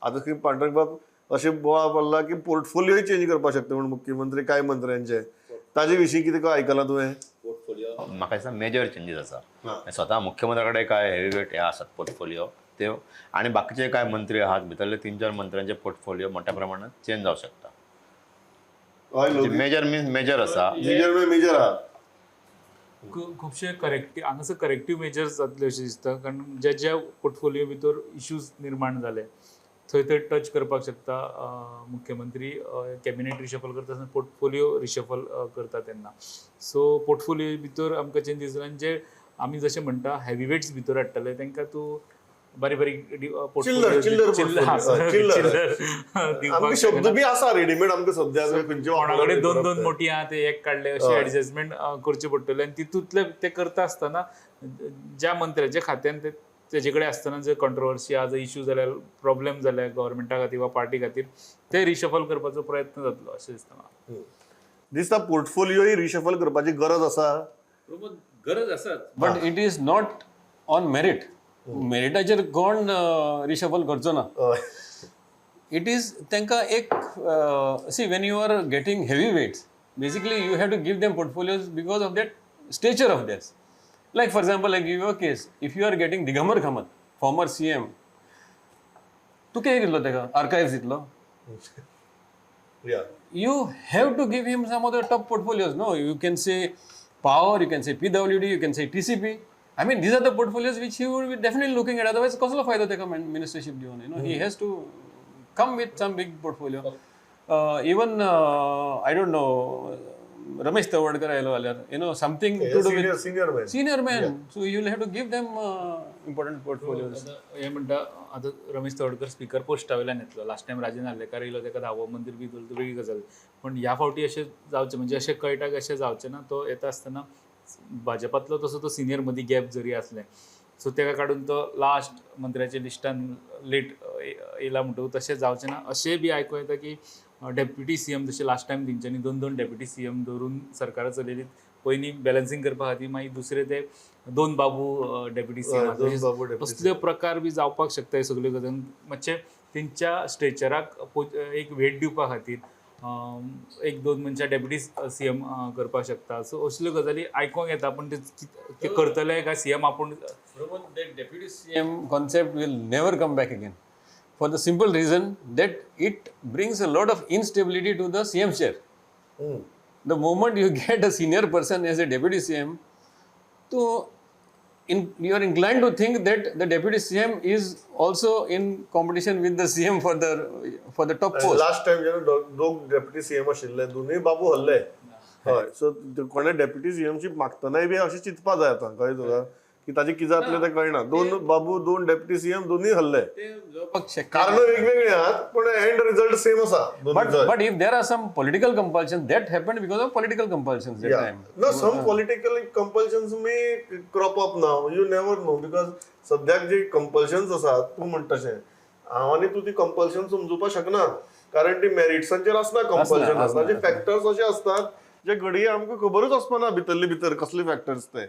आतां खंय पांडुरंग बाब अशें बोवाळ पडला की पोर्टफोलियोय चेंज करपाक शकता म्हूण मुख्यमंत्री काय मंत्र्यांचे. ताजे विशीं कितें काय आयकलां तुवें? पोर्टफोलिओ म्हाका दिसता मेजर चेंजीस आसा. स्वता मुख्यमंत्र्या कडेन काय हेवी वेट हे आसात पोर्टफोलिओ ते आनी बाकीचे काय मंत्री आहात, भितरले तीन चार मंत्र्यांचे पोर्टफोलिओ मोठ्या प्रमाणात चेंज जावं शकता. हय लोक. मेजर मिन्स मेजर आसा. मेजर म्हणजे मेजर आहा. खुबशे करेक्टिव हांगासर करेक्टीव मेजर्स जातले अशें दिसता, कारण ज्या ज्या पोर्टफोलियो भितर इश्यूज निर्माण जाले थंय थंय टच करपाक शकता मुख्यमंत्री. कॅबिनेट रिशफल करता आसतना पोर्टफोलियो रिशफल करता तेन्ना, सो पोर्टफोलियो भितर आमकां चेंजीस जाले आनी जे आमी जशें म्हणटा हेवी वेट्स भितर हाडटले तांकां तूं बारीक बारीक चिल्लर, चिल्लर portfolio, चिल्लर. चिल्लर दिवपाक आमकां शब्द शकना. बी आसा रेडीमेड आमकां सद्या खंयचे. कोणा कडेन दोन दोन मोटी आहा ते एक काडले, अशें एडजस्टमेंट करचे पडटले. आनी तितूंतले ते करता आसतना ज्या मंत्र्याच्या खात्यान ते तेजे कडेन आसतना जर कंट्रोवर्सी आहा, जर इश्यू जाल्यार, प्रॉब्लेम जाल्यार गव्हर्मेंटा खातीर वा पार्टी खातीर ते रिशफल करपाचो प्रयत्न जातलो अशें दिसता म्हाका. दिसता पोर्टफोलियोय रिशफल करपाची गरज आसा. प्रमोद, गरज आसाच. But it is not on merit. मेरिटाचेर कोण रिशफल करचो ना. It is तांकां एक, see, when you are getting heavy weights, basically you have to give them portfolios because of that stature of theirs. Like, for example, I give you a case: if you are getting Digambar Kamat, former CM, तूं कितें दितलो ताका? Archives दितलो? या. You have to give him some of the top portfolios. No, you can say power, you can say PWD, you can say TCP. I mean, these are the portfolios which he would be definitely looking at. Otherwise, कसलो फायदो ताका ministership दिवन? He has to come with some big portfolio. Even I don't know, Ramesh Tawadkar आयलो जाल्यार, something to do with senior, senior man. Senior man. So you will have to give them important portfolios. आतां हें म्हणटा, आतां Ramesh Tawadkar speaker पोस्टा वयल्यान येतलो. Last time Rajan Arlekar येयलो, ताका धावो मंदीर बी दवरलो, वेगळी गजाल. पण ह्या फावटी अशें जावचें, म्हणजे अशें कळटा की अशें जावचें ना. तो येता आसतना भाजपांतलो तसो तो सिनियर, मदीं गॅप जरी आसलें, सो ताका काडून तो लास्ट मंत्र्याच्या लिस्टान लेट येयला म्हणटकूच तशें जावचें ना अशें बी आयकूं येता की डेप्युटी सीएम, जशें लास्ट टायम तेंच्यांनी दोन दोन डेप्युटी सीएम दवरून सरकारां चलयली पयलीं बॅलन्सींग करपा खातीर, मागीर दुसरे ते दोन बाबू डेप्युटी सीएम. दोन बाबू deputy. असले प्रकार बी जावपाक शकता. हे सगल्यो गजाली मातशें तेंच्या स्ट्रेचराक एक वेट दिवपा खातीर एक दोन मनशां डेप्युटी सीएम करपाक शकता. सो असल्यो गजाली आयकोंक येता, पूण ते ते करतले काय सीएम आपूण? Pramod, that deputy CM concept will never come back again for the simple reason that it brings a lot of instability to the CM chair. The moment you get a senior person as a deputy CM, so you are inclined to think that the deputy CM is also in competition with the CM for the top post. Last time जेन्ना दोग deputy CM आशिल्ले, दोनूय बाबू हल्ले. हय, so कोणे deputy सीएमची मागतनाय बी अशें चिंतपा जाय आतां, कळ्ळें तुका, की ताजें कितें जातलें तें कळना. दोन बाबू, दोन डेप्युटी सीएम, दोनूय हल्ले. जावपाक शक्य कारण वेगवेगळी आहात, पण एंड रिझल्ट सेम आसा. But if there are some political compulsions, that happened because of political compulsions that time. No, some political compulsions may crop up now. You never know, because सद्याक जे कंपल्शन्स आसात, तूं म्हणटा तशें हांव आनी तूं ती कंपल्शन समजुपाक शकना, कारण ती मेरिट्सांचेर आसना कंपल्शन. आसना जे फॅक्टर्स अशे असतात जे घडये आमकां खबरूच आसपाना भितरले भितर कसले फॅक्टर्स ते.